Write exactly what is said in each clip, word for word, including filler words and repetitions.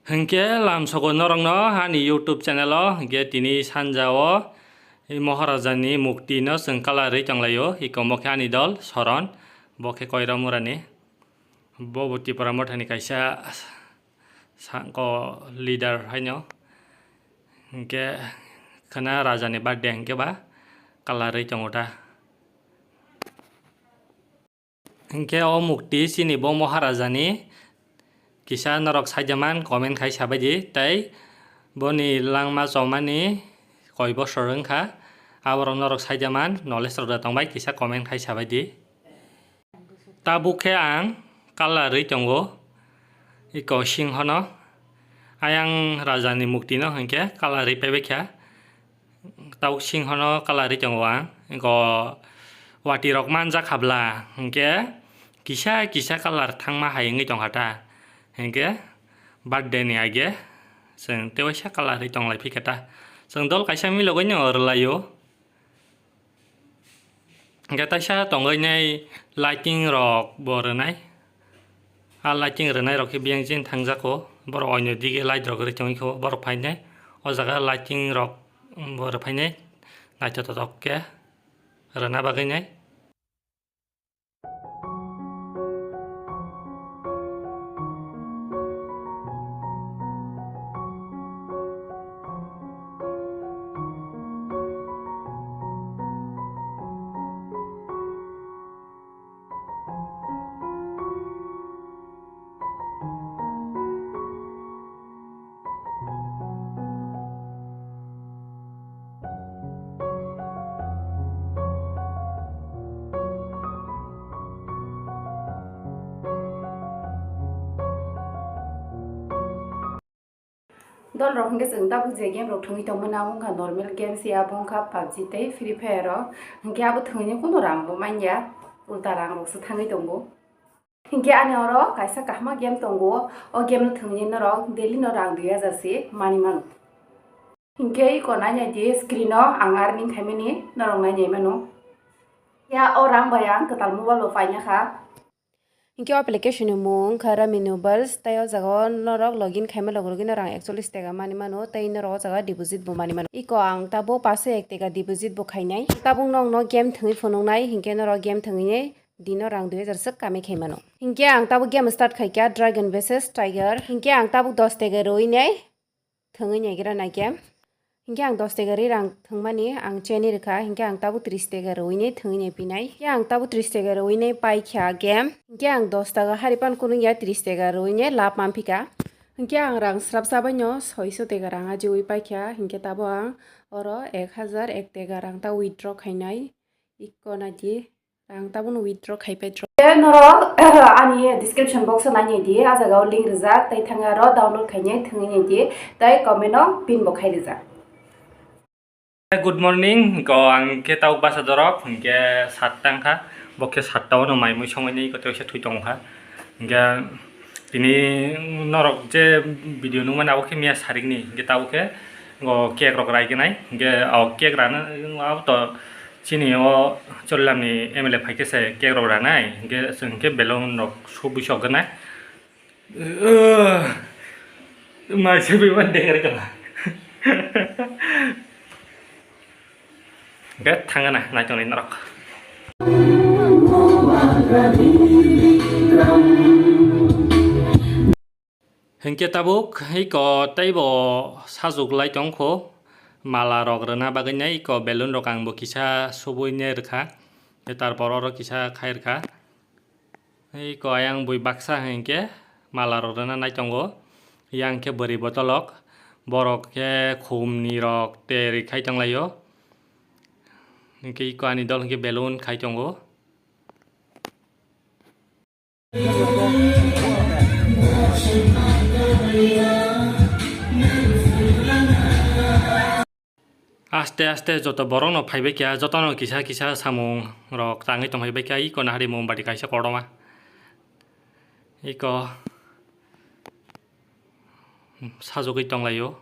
Hinkhe lamsogo norokno ani YouTube channel o, hinkhe tini sanja o Maharaja ni mukti no chwng colour rwi tonglaio, iko mo khe ani dol Soron, bo khe Koiramura ni, bo bo Tipra Motha ni kaisa sangko leader haino, hinkhe khwna Raja ni birthday hinkhe ba colour rwi tongo ta. Hinkhe o mukti chini bo Maharaja ni kisa norok saijaman comment khai sabaidi, tei boni langma chomani koi bosor wngkha, aborok norok saijaman knowledge rok da tongbai kisa comment khai sabaidi. Tabuk khe ang colour rwi tongo iko singhono, ayang Raja ni mukti no hinkhe colour rwi paibaikha. Tabuk singhono colour rwi tongo ang. Eko watwi rok manjak habla, hinkhe kisa kisa colour thangma hai wngwi tongkha ta. Hinkhe birthday ni age chwng tewaisa colour rwi tonglai phikha ta. Chwng dol kaisa milogwi no rwlaio. Hinkhe taisa tongwi nai lighting rok bo rwnai. A lighting rwnai rok khe biyang jin thangjago. Borok oino dige light rok rwi tongwi kho. Borok phainai o jaga lighting rok bo rwphainai. Naithotok khe rwna bagwi nai. Dol rok hinkhe chwng tabuk je game rok thwngwi tongmani abo wngkha normal game se, abo wngkha PUBG tei Free Fire rok. Hinkhe abo thwngwi kunu rang bo manya, ulta rang rok se thangwi tongo. Hinkhe ani oro kaisa kahma game tongo, o game no thwngwi norok daily no rang dui hajar se mani mano. Hinkhe iko nainai di screen o ang earning khaimani norok nainai mano. Ya o rang bai ang kwtal mobile bo paina kha. Hinkhe o application ni mung wngkha Rummy Nobles, tei o jaga o norok login khaima logi logi no rang ekchollis teka mani mano, tei norok o jaga deposit bo mani mano. Iko ang tabuk paso ek teka deposit bo khainai. Tabuk nokno game thwngwi phunuknai, hinkhe norok game thwngwi dino rang dui hajar swk kamai khai mano. Hinkhe ang tabuk game start khaikha Dragon versus Tiger. Hinkhe ang tabuk dos teka rwinai thwngwi naigra naikhe. Hinkhe ang dos teka rwi rang thwngmani ang cheni rwkha, hinkhe ang tabuk tris teka rwinai thwngwi naiphinai. Hinkhe ang tabuk tris teka rwinai paikha game. Hinkhe ang dos taka hari pan kunukya tris teka rwinai lab manphika. Hinkhe ang rang srapsa baino soiso teka rang ajiwi paikha, hinkhe tabuk ang oro ek hajar ek teka rang ta withdraw khainai. Iko naidi. Ang tabukno withdraw khai pai draw. Tei norok ani description box o nainai di, a jaga o link rijak, tei thangwi aro download khainai thwngwi nai di, tei comment o pin bo khai rijak. Good morning, ko ang khe tabuk basa dorok, hinkhe satta wngkha, bo khe satta o no mai mui songwi nai, ko teisa thwi tongkha, hinkhe tini norok je video nukmani abo khe miya sarikni, hinkhe tabuk khe o cake rok rai khe nai, hinkhe o cake rana abo to. Chini o Cholilam ni M L A phai khe se cake rok ranai, hinkhe chwng khe balloon rok subui sok gwnai. Mai se bui man dengri kala. Hinkhe thangana nai tongni norok. Hinkhe tabuk iko teibo sajwk lai tongkho, mala rok rwna bagwi nai iko balloon rok ang bo kisa subui nai rwkha, tarpor oro kisa khai rwkha. Iko ayang bui baksa hinkhe mala rok rwna nai tongo, yang khe bwrwi botolok, borok khe khumni rok teri khai tonglaio. Hinkhe iko ani dol hinkhe balloon khai tongo. Aste aste joto borok no phaibai kha, joto no kisa kisa samung rok tangwi tongphai bai kha, iko nahari mombati kaisa kotorma iko sajagwi tonglaio.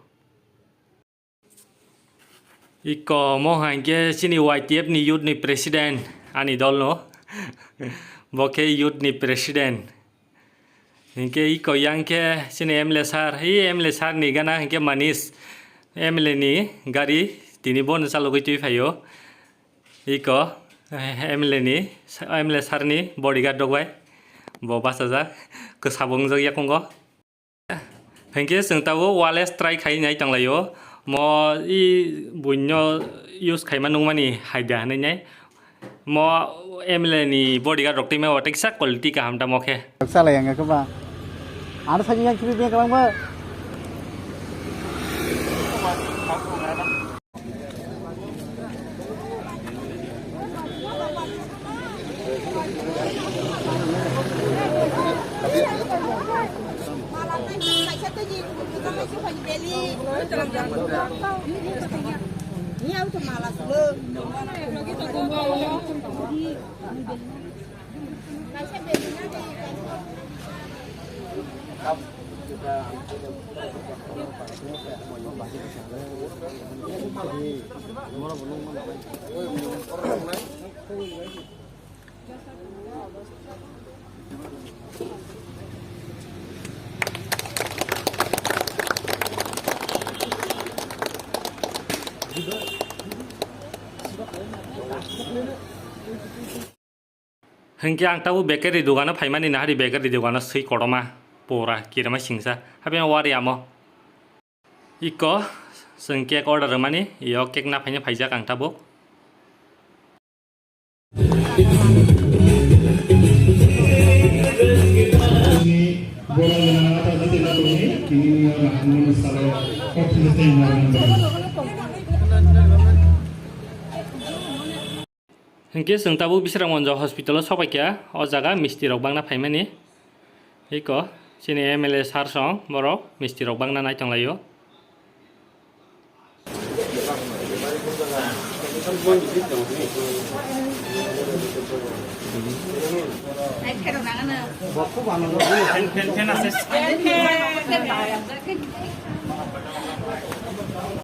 Iko mo hai khe chini Y T F ni youth ni president, ani dol no. Bo khe youth ni president. Hinkhe iko yang khe chini M L A sir, hi M L A sir ni gana hinkhe Manish M L A ni gari tini bono chalogwi twi phaio. Iko M L A ni, M L A sir ni bodyguard rok bai bo bachajak, kwsabo wngjak yakungo. Hinkhe chwng tabuk wireless try khai nai tonglaio. Mo i buino use khaima nungmani haida hinwi nai. Mo M L A ni bodyguard rok twi ma watwi kisa quality kaham tamo khe. Salai ang khe ba. Ano sajing yang kiri dia kalang ba. Hinkhe ang tabuk bakery dogano phaimani nahari, bakery dogano swi kotorma pura kirima singsa haphiyang wari amo. Iko chwng cake order rwmani, iyo cake na phaina phaijak ang tabuk. Hinkhe chwng tabuk Bisramganj hospital o sobaikha, o jaga misti rok bangna phaimani. Iko chini M L A sir song borok misti rok bangna nai tonglaio.